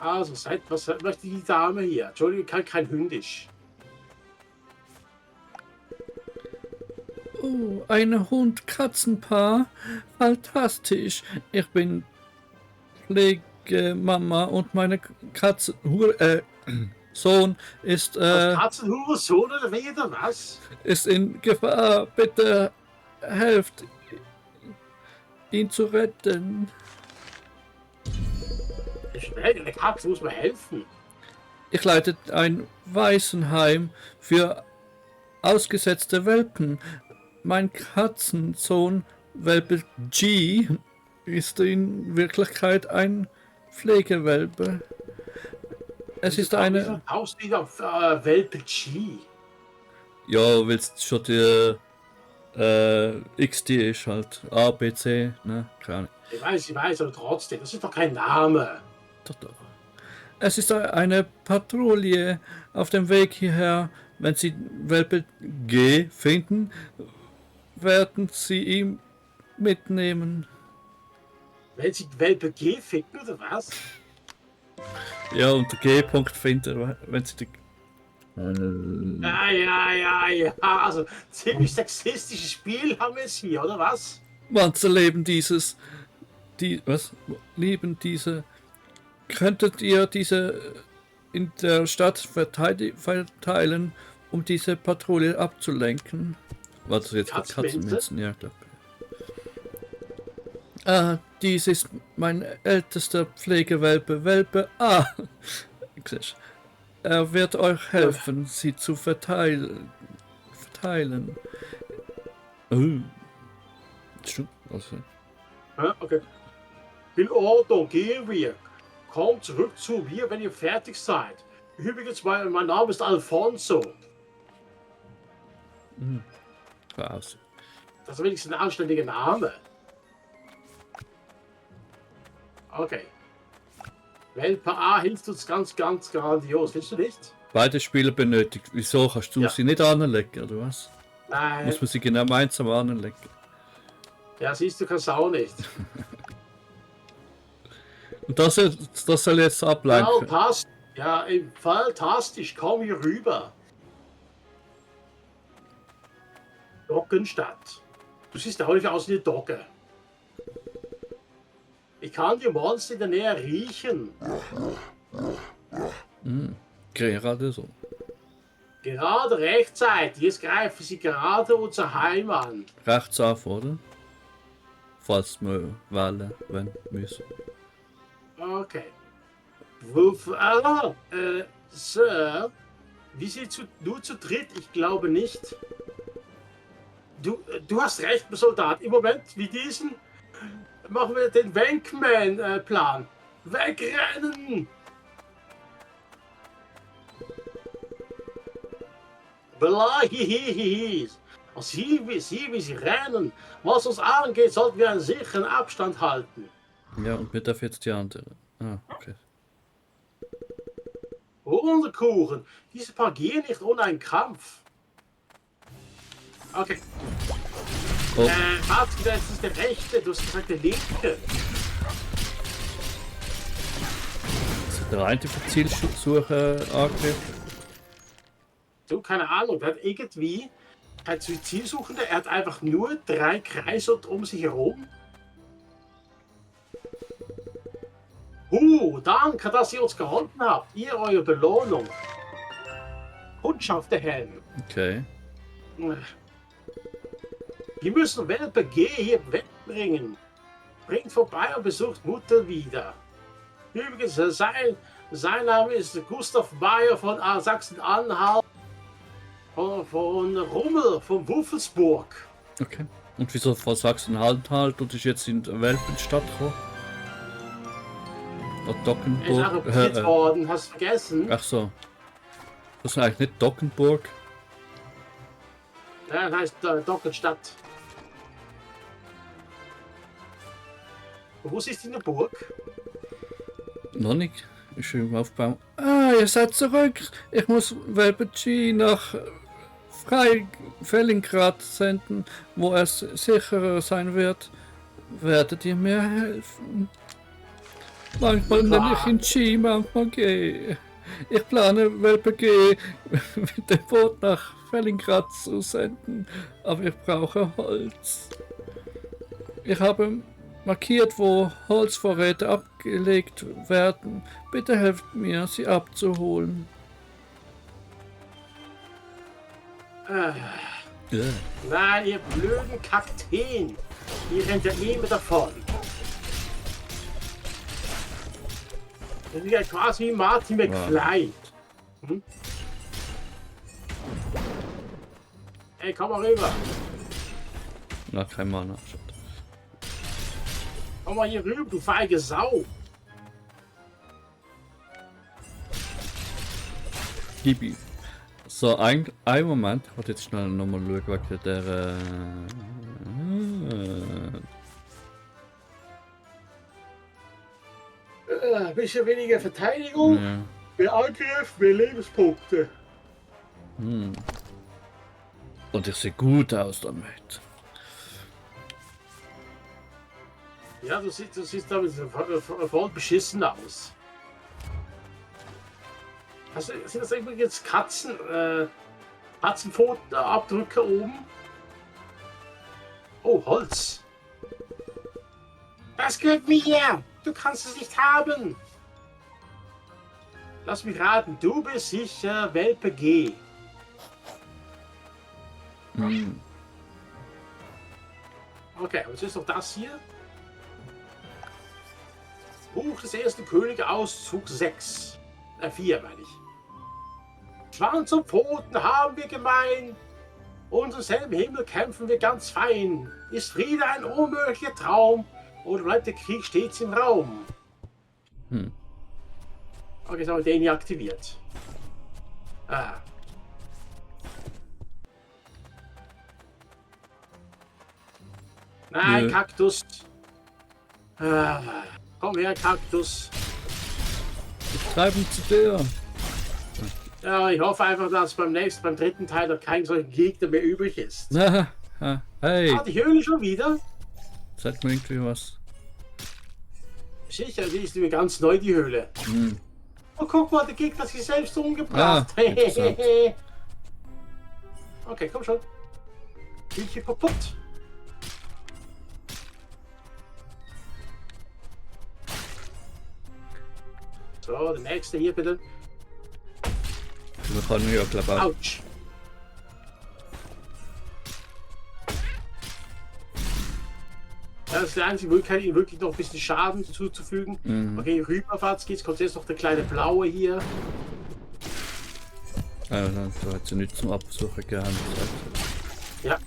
Also, was möchte die Dame hier? Entschuldigung, kann kein Hündisch. Oh, ein Hund-Katzenpaar. Fantastisch. Ich bin Pflegemama und meine Katze... Sohn ist, Was Katzenhure, Sohn oder wieder was? ist in Gefahr. Bitte helft, ihn zu retten. Schnell, der Katze muss mir helfen. Ich leite ein Waisenheim für ausgesetzte Welpen. Mein Katzensohn Welpe G ist in Wirklichkeit ein Pflegewelpe. Es ist eine... Haust wieder auf Welpe G. Ja, willst schon die XD ist halt A, B, C, ne? Keine Ahnung. Ich weiß, aber trotzdem, das ist doch kein Name. Doch. Es ist eine Patrouille auf dem Weg hierher. Wenn Sie Welpe G finden, werden Sie ihn mitnehmen. Wenn Sie Welpe G finden, oder was? Ja, und der G-Punkt finden, wenn Sie die... Ja. Also, ziemlich sexistisches Spiel haben wir es hier, oder was? Manche leben dieses... Lieben diese... Könntet ihr diese in der Stadt verteilen, um diese Patrouille abzulenken? War das jetzt Katzenminzen? Ja, klar. Dies ist mein ältester Pflegewelpe, Welpe A. Er wird euch helfen, sie zu verteilen. Stimmt. Also. Okay. In Ordnung, gehen wir. Kommt zurück zu mir, wenn ihr fertig seid. Übrigens, mein Name ist Alfonso. Was? Das ist wenigstens ein anständiger Name. Okay. Welpe A hilft uns ganz grandios, findest du nicht? Beide Spieler benötigt. Wieso kannst du sie nicht anlegen, oder was? Nein. Muss man sie genau gemeinsam anlegen? Ja, siehst du, kannst du auch nicht. Und das soll jetzt ablenken. Ja, im Fall tastisch, komm hier rüber. Dockenstadt. Du siehst auch nicht aus wie eine Docke. Ich kann die Monster in der Nähe riechen. Gerade so. Gerade rechtzeitig. Jetzt greifen sie gerade unser Heim an. Rechts auf, oder? Falls wir wählen, wenn müssen. Okay. Sir, wir sind nur zu dritt? Ich glaube nicht. Du hast recht, Soldat. Im Moment wie diesen machen wir den Wankman-Plan. Wegrennen! Hihihihi. Sieh, wie sie rennen. Was uns angeht, sollten wir einen sicheren Abstand halten. Ja, und wir dürfen jetzt die anderen. Ah, okay. Hundekuchen. Diese Paar gehen nicht ohne einen Kampf. Okay. Oh. Das ist der rechte, du hast gesagt der linke. Ist der eine für Zielsuche angegriffen? Du, keine Ahnung, der hat irgendwie kein Zielsuchender, er hat einfach nur 3 Kreise um sich herum. Danke, dass ihr uns geholfen habt. Ihr eure Belohnung. Kundschaft der Helden. Okay. Wir müssen Welpe G hier wegbringen. Bringt vorbei und besucht Mutter wieder. Übrigens, sein Name ist Gustav Bayer von Sachsen-Anhalt. Von Rummel, von Wuffelsburg. Okay. Und wieso von Sachsen-Anhalt und ist jetzt in der Welpenstadt gekommen? Dockenburg. Ist arretiert worden, hast du vergessen? Ach so. Das ist eigentlich nicht Dockenburg. Ja, das heißt Dockenstadt. Wo ist die Burg? Noch nicht. Ist schon im Aufbau. Ihr seid zurück. Ich muss Welpe G nach Fellingrad senden, wo es sicherer sein wird. Werdet ihr mir helfen? Manchmal Klar. nenne ich ihn G, manchmal G. Ich plane Welpe G mit dem Boot nach Fellingrad zu senden, aber ich brauche Holz. Ich habe markiert, wo Holzvorräte abgelegt werden. Bitte helft mir, sie abzuholen. Nein, ihr blöden Kakteen. Ihr rennt ja immer davon. Das ist ja quasi wie Marty McFly. Hm? Ey, komm mal rüber. Na, kein Mana. Komm mal hier rüber, du feige Sau. Gib ihm. So, ein Moment. Ich wollte jetzt schnell nochmal schauen, wegen der... Bisschen weniger Verteidigung, ja. mehr Angriff, mehr Lebenspunkte. Und ich sehe gut aus damit. Ja, du siehst damit voll beschissen aus. Sind das übrigens Katzenpfotenabdrücke oben? Oh, Holz. Das gehört mir. Du kannst es nicht haben. Lass mich raten, du bist sicher Welpe G. Okay, was ist doch das hier? Buch des ersten Königs, Auszug 6. 4 meine ich. Schwanz und Pfoten haben wir gemein. Unter selben Himmel kämpfen wir ganz fein. Ist Friede ein unmöglicher Traum? Oder bleibt der Krieg stets im Raum? Okay, jetzt haben wir den hier aktiviert. Nein, Nö. Kaktus. Komm her, Kaktus. Treiben zu dir. Ja, ich hoffe einfach, dass beim dritten Teil noch kein solcher Gegner mehr übrig ist. Hey, Die Höhle schon wieder? zeig mir irgendwie was. Sicher, die ist mir ganz neu, die Höhle. Oh, guck mal, der Gegner hat sich selbst umgebracht. Interessant. Okay, komm schon. Hühnchen kaputt. So, der nächste hier bitte. Wir können ja, glaube ich, auch. Autsch. Das ist der einzige Möglichkeit, ihm wirklich noch ein bisschen Schaden zuzufügen. Okay, rüberwärts geht's. Kommt jetzt noch der kleine blaue hier. Da hat sie nichts zum Absuchen gehabt. Ja.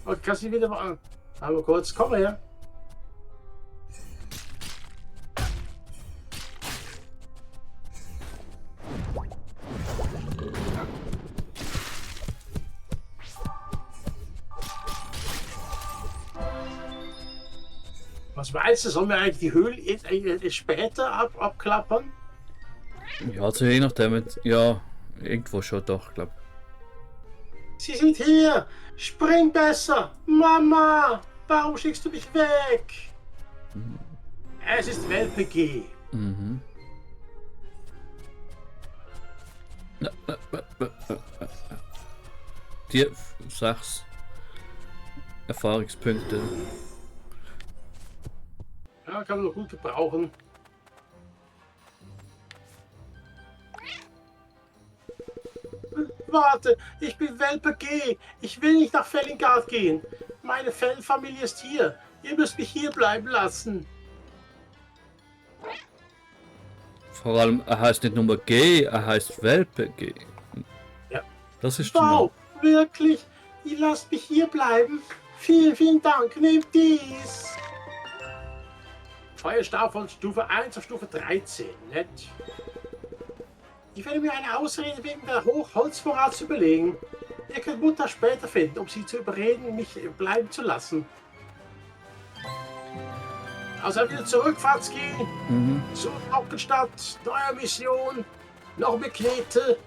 Okay, kannst du wieder mal. Aber kurz, komm mal her. Was meinst du, sollen wir eigentlich die Höhle später abklappern? Ja, also je nachdem, ja, irgendwo schon doch, glaube Sie sind hier! Spring besser! Mama! Warum schickst du mich weg? Es ist Welpe G. Die 6 Erfahrungspunkte. Ja, kann man noch gut gebrauchen. Warte, ich bin Welpe G. Ich will nicht nach Fellingrad gehen. Meine Fellfamilie ist hier. Ihr müsst mich hier bleiben lassen. Vor allem, er heißt nicht nur G, er heißt Welpe G. Ja. Das ist der Wow, wirklich? Ihr lasst mich hier bleiben? Vielen, vielen Dank. Nehmt dies. Feuerstab von Stufe 1 auf Stufe 13. Nett. Ich werde mir eine Ausrede wegen der Holzvorrat zu überlegen. Ihr könnt Mutter später finden, um sie zu überreden, mich bleiben zu lassen. Also wieder zurück, Fatzki. Zur Trockenstadt, neue Mission, noch mehr Knete.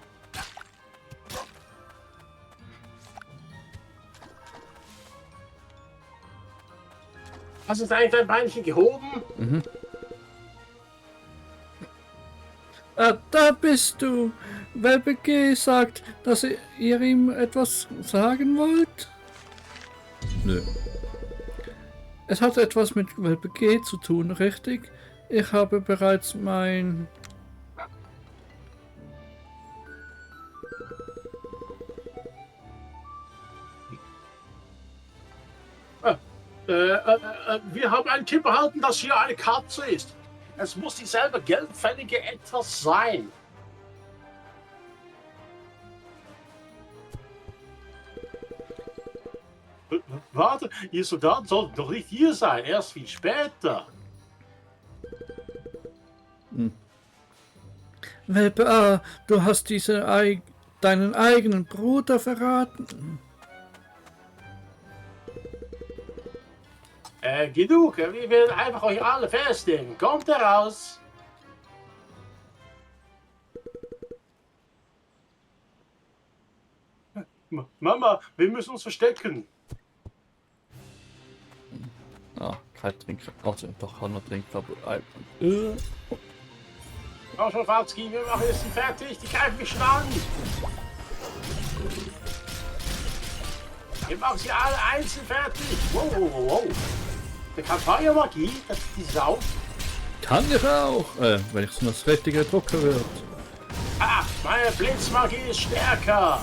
Hast du eigentlich dein Beinchen gehoben? Da bist du. Welpe G sagt, dass ihr ihm etwas sagen wollt? Nö. Es hat etwas mit Welpe G zu tun, richtig? Ich habe bereits mein... Wir haben einen Tipp erhalten, dass hier eine Katze ist. Es muss dieselbe geldfällige etwas sein. Warte, Ihr Soldat sollte doch nicht hier sein, erst viel später. Welpe A, du hast deinen eigenen Bruder verraten. Genug, wir werden einfach euch alle festnehmen. Kommt heraus! Mama, wir müssen uns verstecken. Ah, kein Trinker. Also, doch, hat noch Trinker. Komm schon, Falski, wir machen jetzt fertig. Die greifen mich schon an. Wir machen sie alle einzeln fertig. Wow, wow, wow, wow. Der kann Feuermagie, das ist die Sau. Kann ich auch, wenn ich so das richtige Drucker wird. Ah, meine Blitzmagie ist stärker.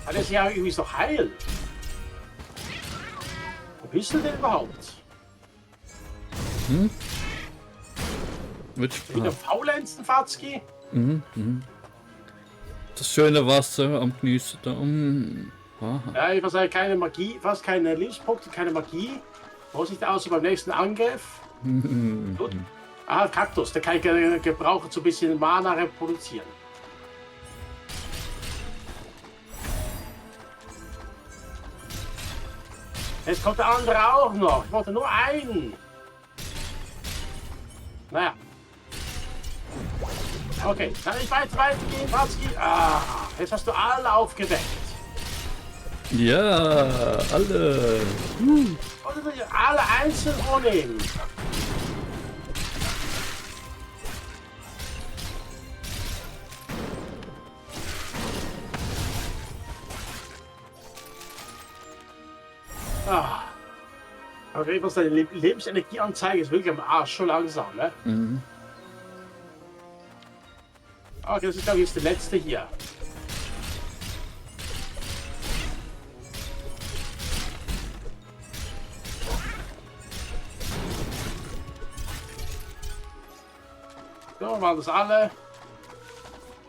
Alles ja irgendwie so heil. Wo bist du denn überhaupt? Wieder faulenzen, Fatzki? Das schöne Wasser am Genießen da. Aha. Ja, ich weiß keine Magie, fast keine Lebenspunkte, keine Magie. Vorsicht aus beim nächsten Angriff. Gut. Ah, Kaktus, der kann ich gebrauchen, so ein bisschen Mana reproduzieren. Jetzt kommt der andere auch noch. Ich wollte nur einen. Naja. Okay, kann ich weitergehen, Watzki? Ah, jetzt hast du alle aufgeweckt. Ja, alle. Oder alle einzeln vornehmen. Ah. Okay, was deine Lebensenergieanzeige ist wirklich am Arsch, schon langsam, ne? Okay, das ist glaube ich jetzt der letzte hier. So, wir machen das alle.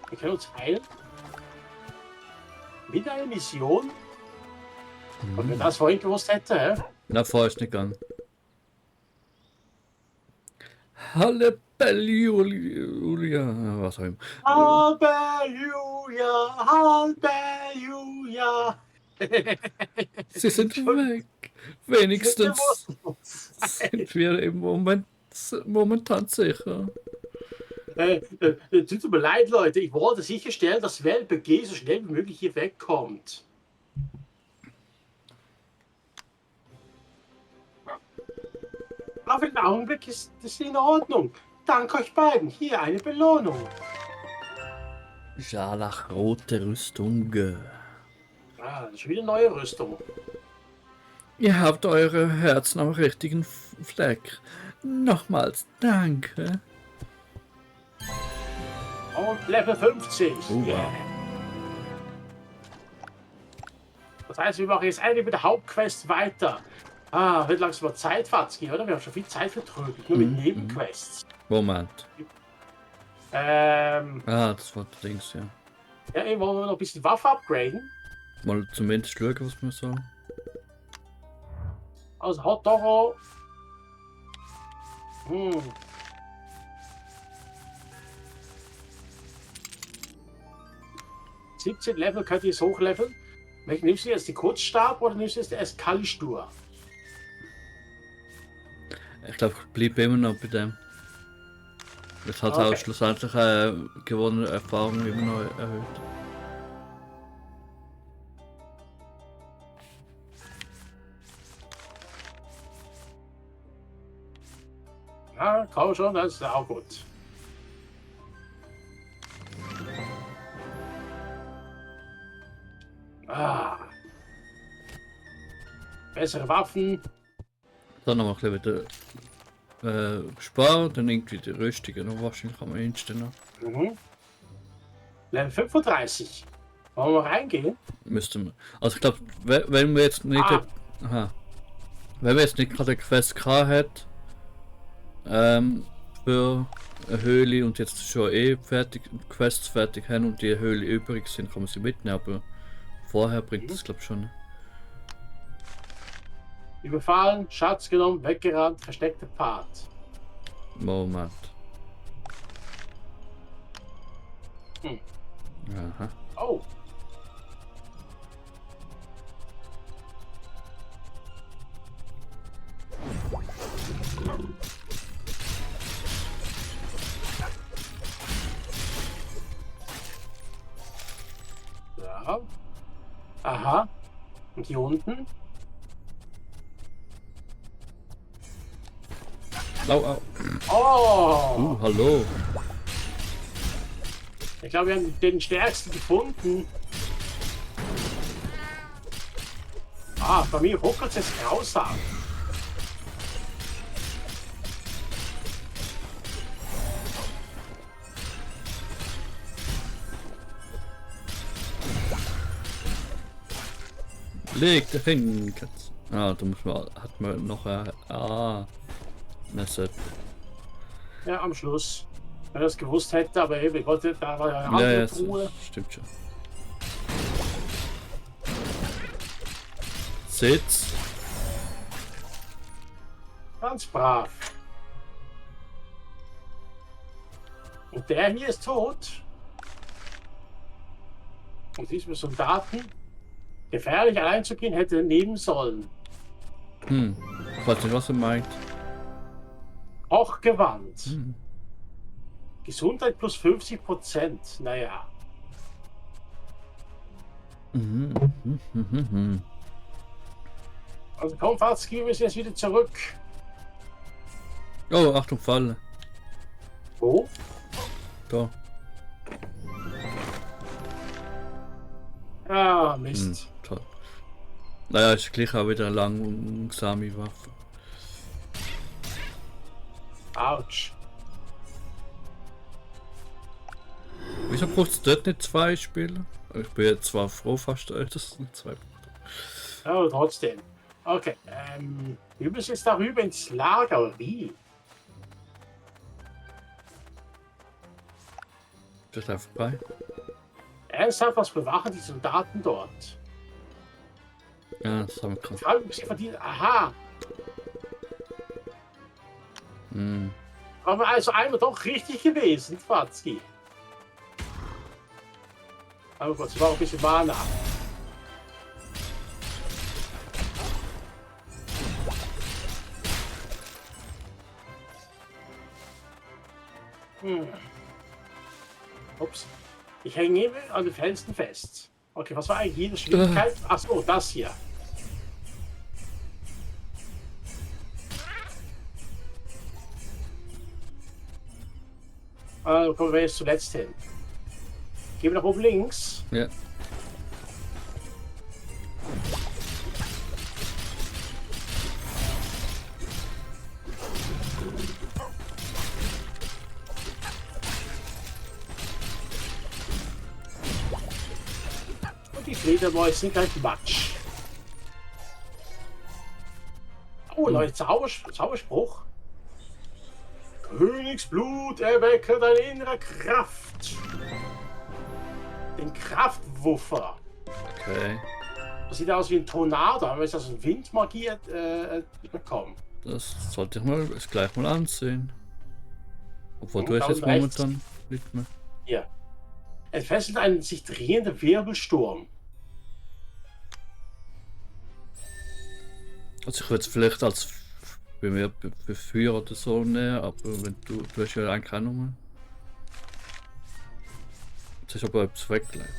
Wir können uns heilen. Mit einer Mission. Und wenn das vorhin gewusst hätte, hä? Na, fahr ich nicht an. Halleluja, was auch immer. Halleluja, Halleluja. Sie sind weg. Wenigstens sind wir im momentan sicher. Tut mir leid, Leute. Ich wollte sicherstellen, dass Welpe G so schnell wie möglich hier wegkommt. Auf den Augenblick ist das in Ordnung. Dank euch beiden. Hier eine Belohnung. Scharlachrote Rüstung. Ah, das ist wieder eine neue Rüstung. Ihr habt eure Herzen am richtigen Fleck. Nochmals danke. Und Level 50. Wow. Das heißt, wir machen jetzt eine mit der Hauptquest weiter. Ah, wird langsam mal Zeit, Fatzki, oder? Wir haben schon viel Zeit vertrödelt, nur mit Nebenquests. Moment. Das war das Dings, ja. Ja, eben wollen wir noch ein bisschen Waffe upgraden. Mal zumindest schauen, was wir so. Also Hot Doggo. 17 Level könnt ihr es hochleveln. Nimmst du jetzt die Kurzstab oder nimmst du jetzt erst Kalistur? Ich glaube, ich bleibe immer noch bei dem. Das hat Okay. auch schlussendlich gewonnene Erfahrung immer noch erhöht. Ja, komm schon, das ist auch gut. Ah. Bessere Waffen. Dann noch ein bisschen wieder sparen, dann irgendwie die Rüstung noch wahrscheinlich am ehesten noch. Mhm. Level 35. Wollen wir reingehen? Müsste man. Also ich glaube, wenn wir jetzt nicht. Aha. Wenn wir jetzt nicht gerade eine Quest gehabt hat, für eine Höhle und jetzt schon fertig, Quests fertig haben und die Höhle übrig sind, kann man sie mitnehmen, aber vorher bringt das glaube ich schon. Überfallen, Schatz genommen, weggerannt, versteckter Pfad. Moment. Hm. Aha. Oh. Ja. Aha. Und hier unten? Au, au. Oh! Hallo. Ich glaube, wir haben den stärksten gefunden. Ah, bei mir ruckelt es grausam. Leg den Finger. Ah, da muss man, hat man noch Messer. Ja, am Schluss. Wenn er es gewusst hätte, aber eben, Gott, da war ja eine Ja, andere ja, Truhe. stimmt schon. Sitz. Ganz brav. Und der hier ist tot. Und diesem Soldaten, gefährlich allein zu gehen, hätte nehmen sollen. Ich weiß nicht, was er meint. Auch gewandt. Gesundheit plus 50%. Naja. Also komm, Fatski, wir müssen jetzt wieder zurück. Oh, Achtung, Falle. Wo? Da. Ah, Mist. Toll. Naja, ist gleich auch wieder eine langsame Waffe. Autsch. Wieso braucht es dort nicht zwei Spieler? Ich bin jetzt zwar froh fast, dass es nicht zwei braucht. Aber trotzdem. Okay, wir müssen jetzt darüber ins Lager, oder wie? Das ist einfach vorbei. Ernsthaft, was bewachen die Soldaten dort? Ja, das haben wir gerade. Ich frage mich, ob sie verdienen. Aha! Waren wir also einmal doch richtig gewesen, Fatski. Aber kurz, ich brauche ein bisschen Mana. Ups. Ich hänge eben an den Felsen fest. Okay, was war eigentlich jede Schwierigkeit? Achso, das hier. Kommen wir jetzt zuletzt hin. Gehen wir nach oben links. Ja. Und die Fledermäuse sind gleich Matsch. Oh, neuer Zauberspruch. Königsblut erwecke deine innere Kraft. Den Kraftwuffer. Okay. Das sieht aus wie ein Tornado. Haben wir jetzt also eine Windmagie bekommen? Das sollte ich mal gleich mal ansehen. Obwohl du Da hast jetzt unten rechts. momentan nicht mehr. Hier. Entfesselt einen sich drehenden Wirbelsturm. Also ich würde es vielleicht als bei mir Befeuer oder so nehmen, aber wenn du hast ja eigentlich keine Nummer. Jetzt hast du aber etwas weggelegt.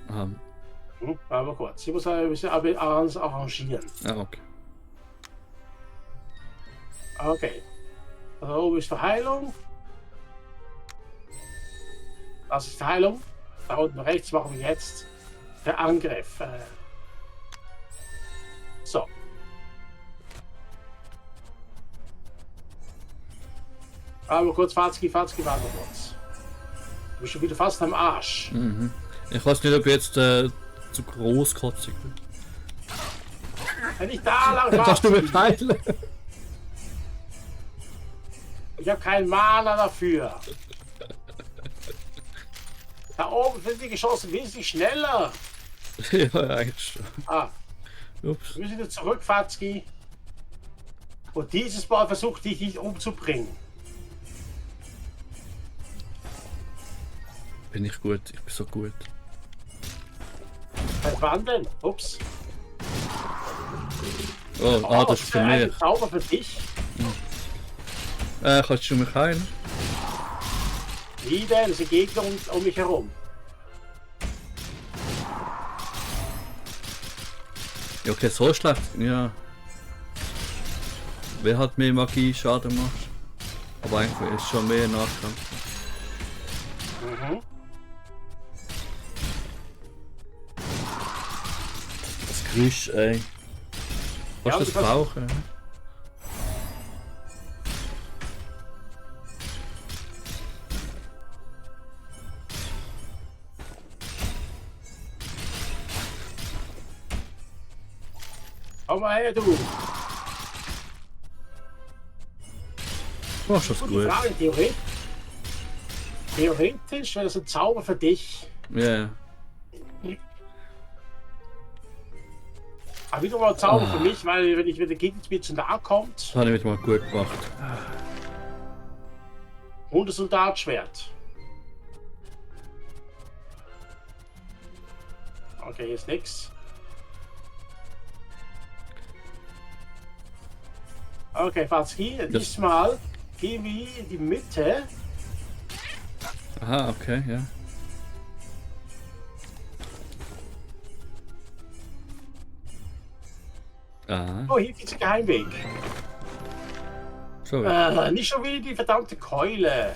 Aha. Aber kurz. Ich muss ein bisschen arrangieren. Ja, okay. Okay. Da oben ist Verheilung. Das ist Heilung. Da unten rechts machen wir jetzt der Angriff. So. Aber kurz, Fazki, warte kurz. Du bist schon wieder fast am Arsch. Mhm. Ich weiß nicht, ob ich jetzt zu großkotzig bin. Wenn ich da lang Kannst du Fazki. mich heilen? Ich habe keinen Mana dafür. Da oben sind die Geschosse wesentlich schneller. Ja, eigentlich schon. Ah, Ups. wir sind wieder zurück, Fazki. Und dieses Mal versucht dich nicht umzubringen. Bin ich gut? Ich bin so gut. Seit wann denn? Ups. Oh, das ist für ein mich. Zauber für dich. Kannst du mich heilen? Wie denn? Es sind Gegner um mich herum. Ja, okay, so schlecht. Ja. Wer hat mehr Magie Schaden gemacht? Aber eigentlich ist schon mehr Nachkampf. Mhm. Das Geräusch, ey. Ja, Kannst du das brauchen? Komm mal her, du. Du machst das Und die gut. Frage, theoretisch wäre das ein Zauber für dich. Ja. Aber wieder mal ein Zauber für mich, weil wenn ich wieder Gegner mir zu nahe kommt, Das habe ich wieder mal gut gemacht. Hundesoldatschwert. Okay, hier ist nix. Okay, Fazki, diesmal gehen wir in die Mitte. Aha, okay, ja. Aha, Oh, hier gibt's einen Geheimweg. so. Nicht schon wieder die verdammte Keule.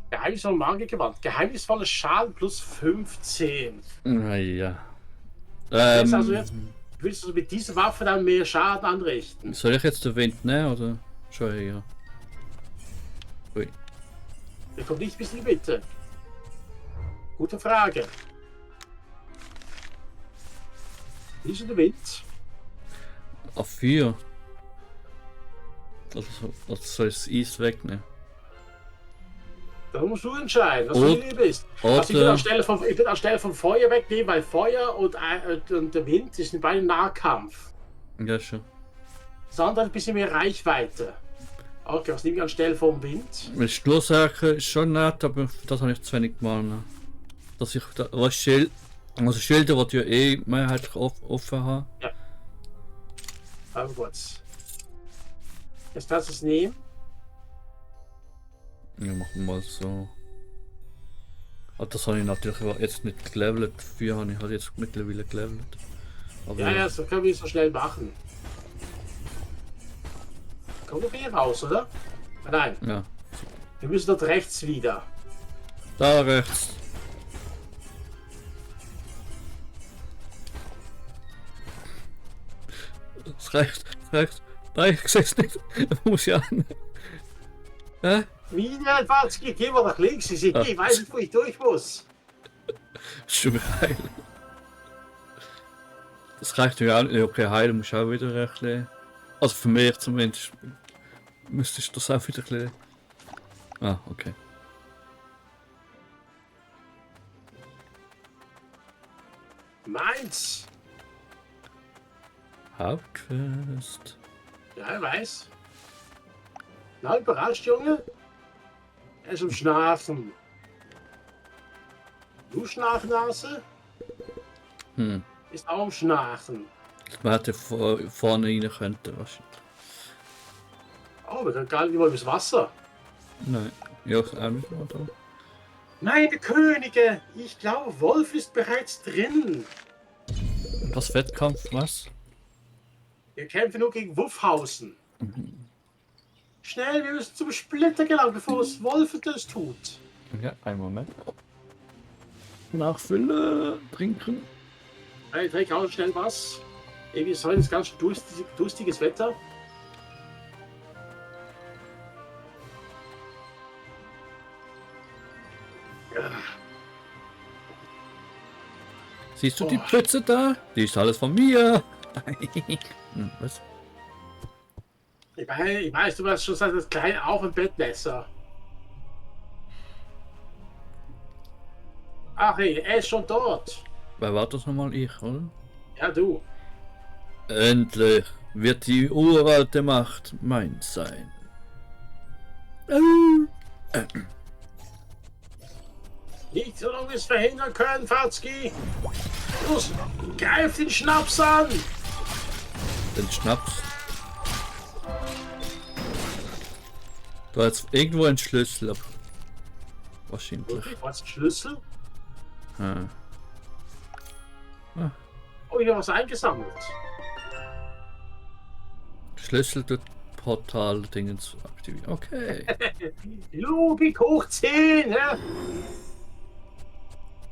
Geheimnis von Magiergewand. Geheimnisvolles Schaden plus 15. Naja. Willst also jetzt, willst du mit dieser Waffe dann mehr Schaden anrichten? Soll ich jetzt den Wind nehmen oder schon hier? Ui. Der kommt nicht bis in die Mitte. Gute Frage. Wie ist der Wind? Auf 4. Also soll ich das Eis wegnehmen? Da musst du entscheiden, was Oder- du lieber bist. oder- Also ich würde anstelle von Feuer wegnehmen, weil Feuer und der Wind sind beide Nahkampf. Ja, schon. Das andere hat ein bisschen mehr Reichweite. Okay, was nehme ich anstelle vom Wind? Mit Schnurrsache ist schon nett, aber das habe ich zu wenig gemacht. Dass ich da, was Schild, also Schilder, die ja eh mehrheitlich offen haben. Aber gut. Jetzt kannst du es nehmen. Ja, machen wir mal so. Aber das habe ich natürlich jetzt nicht gelevelt. 4 habe ich halt jetzt mittlerweile gelevelt. Aber Ja, so können wir es so schnell machen. Kommt doch hier raus, oder? Nein, ja. wir müssen dort rechts wieder. Da rechts. Es reicht, es reicht. Nein, ich sehe es nicht. Muss ja an. Hä? Wie der Fazki, geh mal nach links. Ich weiß nicht, wo ich durch muss. Schon heilen. Das reicht ja auch nicht. Okay, heilen muss auch wieder ein bisschen. Also für mich zumindest. Müsstest du das auch wieder ein bisschen. Ah, okay. Meins. Hauptquest. Ja, ich weiß. Na, überrascht, Junge? Er ist am Schlafen. Du Schnarchnase? Hm. Ist auch am Schnarchen. Man hätte vorne rein könnte wahrscheinlich. Oh, wir können gar nicht mal übers Wasser. Nein. Ja, auch nicht mal da. Meine Könige! Ich glaube, Wolf ist bereits drin. Was Wettkampf, was? Wir kämpfen nur gegen Wuffhausen. Schnell, wir müssen zum Splitter gelangen, bevor es Wolfe das tut. Ja, einen Moment. Nachfülle, trinken. Ich trinke auch schnell was. Irgendwie ist heute ganz schön durstiges Wetter. Ja. Siehst du die Pfütze da? Die ist alles von mir. Was? Ich weiß, du hast schon seit das kleine auf dem Bettmesser. Ach hey, er ist schon dort. Wer war das nochmal? Ich, oder? Ja, du. Endlich wird die uralte Macht meins sein. Nicht so lange wir es verhindern können, Fatzki. Los, greif den Schnaps an. Den Schnaps. Da ist irgendwo ein Schlüssel. Aber wahrscheinlich. Okay, was ist Schlüssel? Ah. Oh, ich habe was eingesammelt. Schlüssel durch Portal-Dingens aktivieren. Okay. Logik hoch 10, ja?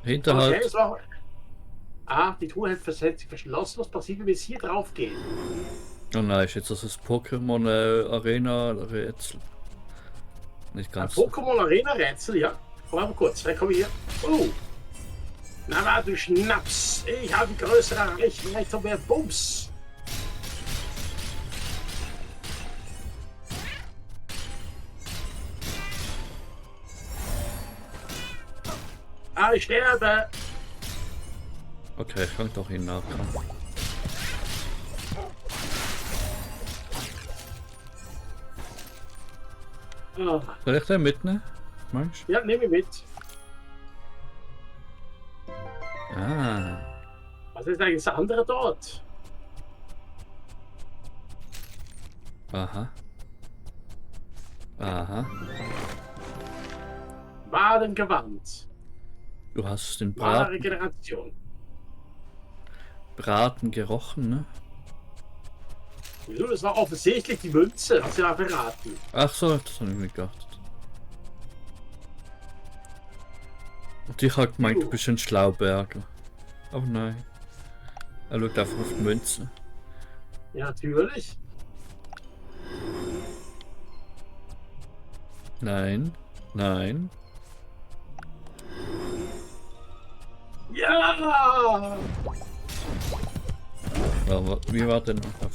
Hinterhalt. Okay, es war... Ah, die Truhe hat verschlossen. Was passiert, wenn wir jetzt hier drauf gehen? Oh nein, ist jetzt das Pokémon Arena Rätsel. Nicht Ein ganz. Pokémon Arena Rätsel, ja. Warte mal kurz, komm hier. Oh. Na, warte, du Schnaps. Ich habe größere Reichweite und mehr Bums. Ah, ich sterbe. Okay, ich kann doch ihn nachkommen. Ah, Soll ich den mitnehmen? Meinst ja, nehme ich mit. du? Ah. Was ist eigentlich das andere dort? Aha. Aha. Badengewand. Du hast den Wahre Generation. Braten gerochen, ne? Wieso? Das war offensichtlich die Münze, hast du ja verraten. Ach so, das habe ich nicht geachtet. Und ich habe gemeint, du bist ein Schlauberger. Aber nein. Er schaut einfach auf die Münze. Ja, natürlich. Nein. Nein. Ja! Aber wie war denn noch?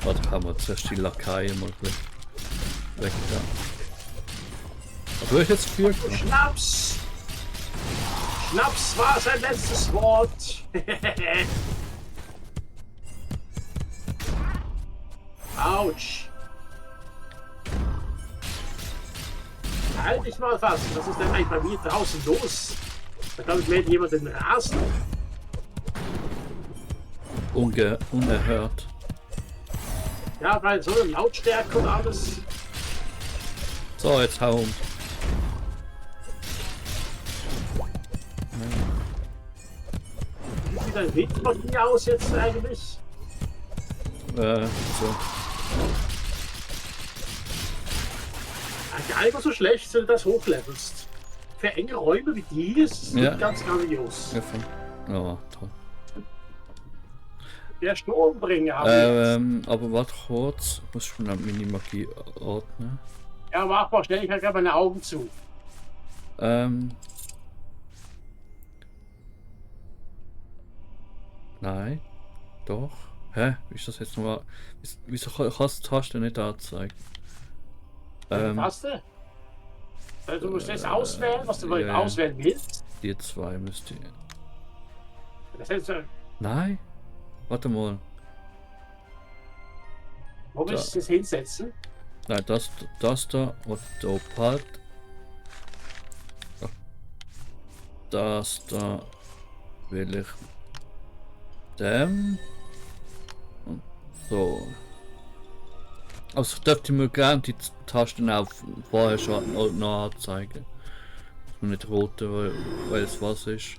Warte, haben wir zuerst die Lakaien mal weg da. Aber ich jetzt viel. Schnaps! Schnaps war sein letztes Wort. Autsch. Halt dich mal fast. Was ist denn eigentlich bei mir draußen los? Da glaube ich, mäht jemand den Rasen. Unerhört. Ja, bei so einer Lautstärke und alles. So, jetzt hau um. Wie sieht dein Weg von hier aus jetzt eigentlich? So. Ja, gar nicht mal so schlecht, wenn du das hochlevelst. Für enge Räume wie die ist es Ja. nicht ganz grandios. Ja, oh, toll. Der Strombringer haben wir jetzt. Aber warte kurz. Ich muss schon meine Magie ordnen. Ja, mach mal schnell, ich habe gerade meine Augen zu. Nein. Doch. Hä? Wie ist das jetzt nochmal? Wieso kannst du Tasten nicht anzeigen? Was denn? Du musst jetzt auswählen, was du ja. auswählen willst. Die zwei müsste ich. Das heißt, Nein? Warte mal. wo willst du das hinsetzen? Nein, das da und da Part. Das da will ich dem und so. Also dürfte mir gerne die Tasten auch vorher schon noch anzeigen. Und nicht rote, weil es was ist.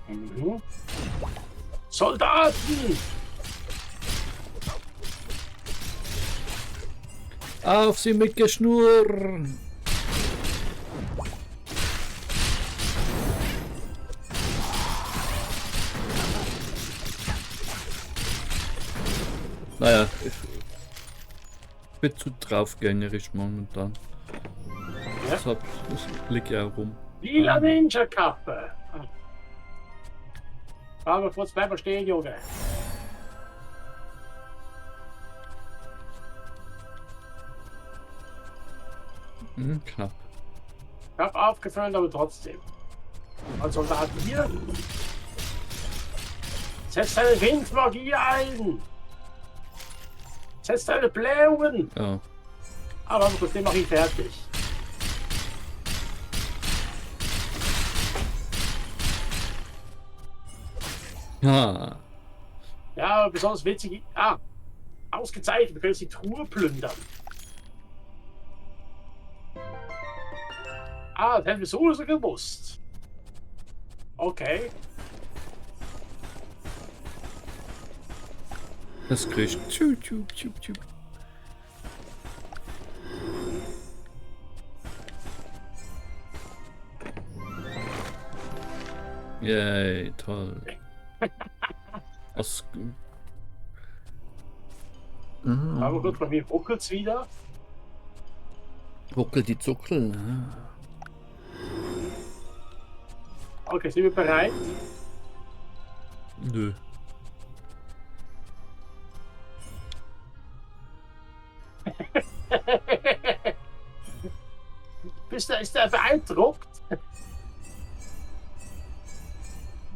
Mhm. Soldaten! Auf sie mit Geschnur! Naja, ich bin zu draufgängerisch momentan. Ja. Deshalb liegt ja rum. Lila Ninja-Kappe. Aber kurz bleiben stehen, Junge. Knapp. Ich hab aufgefallen, aber trotzdem. Als Soldat hier. Setz deine Windmagie ein. Setz deine Blähungen. Ja. Aber gut, den mache ich fertig. Ja. Ja, besonders witzig. Ah, ausgezeichnet. Wir können jetzt die Truhe plündern. Ah, das hätten wir so gewusst. Okay. Das kriegt. Tschu, tschu, tschu, tschu. Yay, toll. Was? Aber gut, bei mir ruckelt's wieder. Ruckel die Zuckel. Okay, sind wir bereit? Nö. Ist der beeindruckt?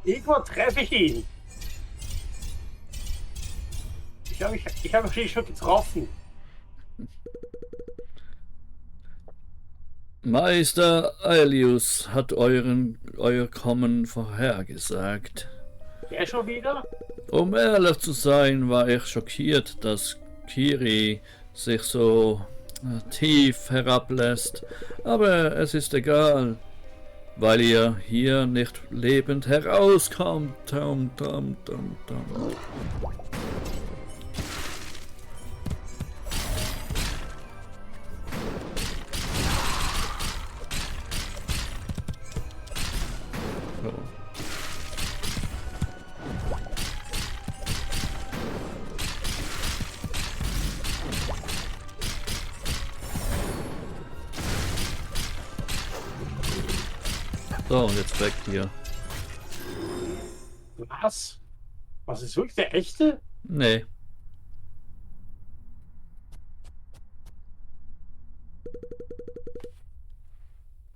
Irgendwo treffe ich ihn. Ich habe ihn schon getroffen. Meister Aelius hat euer Kommen vorhergesagt. Der schon wieder? Um ehrlich zu sein, war ich schockiert, dass Kiri sich so tief herablässt. Aber es ist egal, weil ihr hier nicht lebend herauskommt. Dum, dum, dum, dum. So. So, und jetzt weg hier. Was? Was ist wirklich der echte? Nee.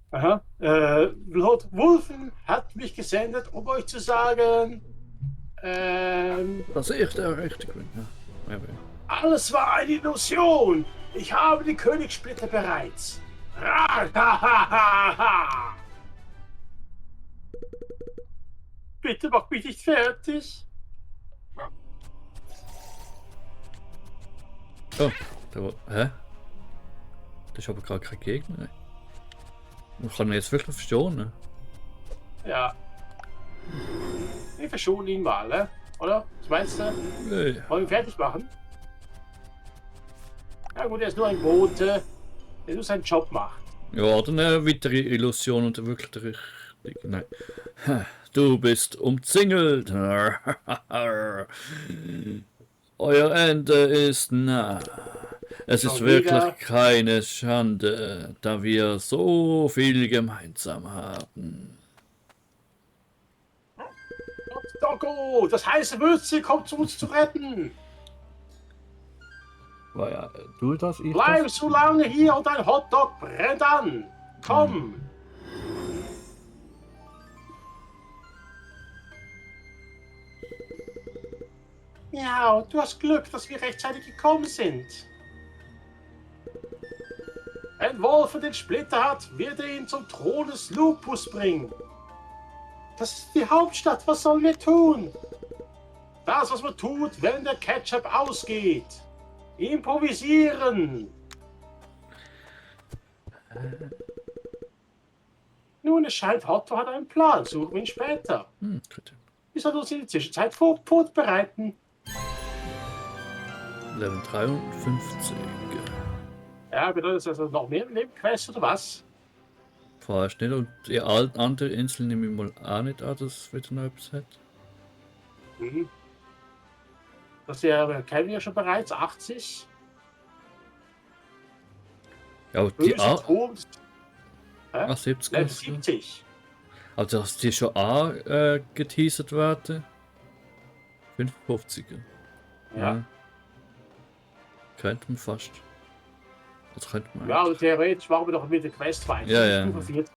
Aha. Lord Wolfen hat mich gesendet, um euch zu sagen, Das ist echt der rechte Grund. Ja. alles war eine Illusion. Ich habe die Königssplitter bereits. Ha. Bitte mach mich nicht fertig. Oh, hä? Das ist aber gerade kein Gegner. Ich kann ihn jetzt wirklich verschonen. Ja. Wir verschonen ihn mal, ne? Oder? Was meinst du? Nee. Wollen wir ihn fertig machen? Ja gut, er ist nur ein Bote, der nur seinen Job macht. Ja, dann eine weitere Illusion und wirklich der richtige. Nein. Du bist umzingelt. Euer Ende ist nah. Es ist Schon wirklich wieder? keine Schande, da wir so viel gemeinsam haben. Doggo, das heiße Würstchen kommt, um uns zu retten. War ja, du das, ich Bleib so lange hier und dein Hotdog brennt an. Komm. Ja, du hast Glück, dass wir rechtzeitig gekommen sind. Wenn Wolf den Splitter hat, wird er ihn zum Thron des Lupus bringen. Das ist die Hauptstadt, was sollen wir tun? Das, was man tut, wenn der Ketchup ausgeht. Improvisieren. Nun, es scheint, Otto hat einen Plan. Suchen wir ihn später. Gut. Wir sollten uns in der Zwischenzeit vorbereiten. Level 53. Ja, bedeutet das also noch mehr Nebenquests oder was? Vorerst nicht. Und die andere Insel nehme ich mal auch nicht an, dass es wieder noch etwas hat. Mhm. Das kennen wir ja schon bereits, 80. Ja, aber die Böse auch. Turm, Ach, 70. Level sogar. 70. Also, dass die schon auch geteasert werden. 55er. Ja. Könnte man fast. Also könnte man Ja, eigentlich. und theoretisch machen wir doch mit der Quest weiter. Ja, ja. Stufe 40.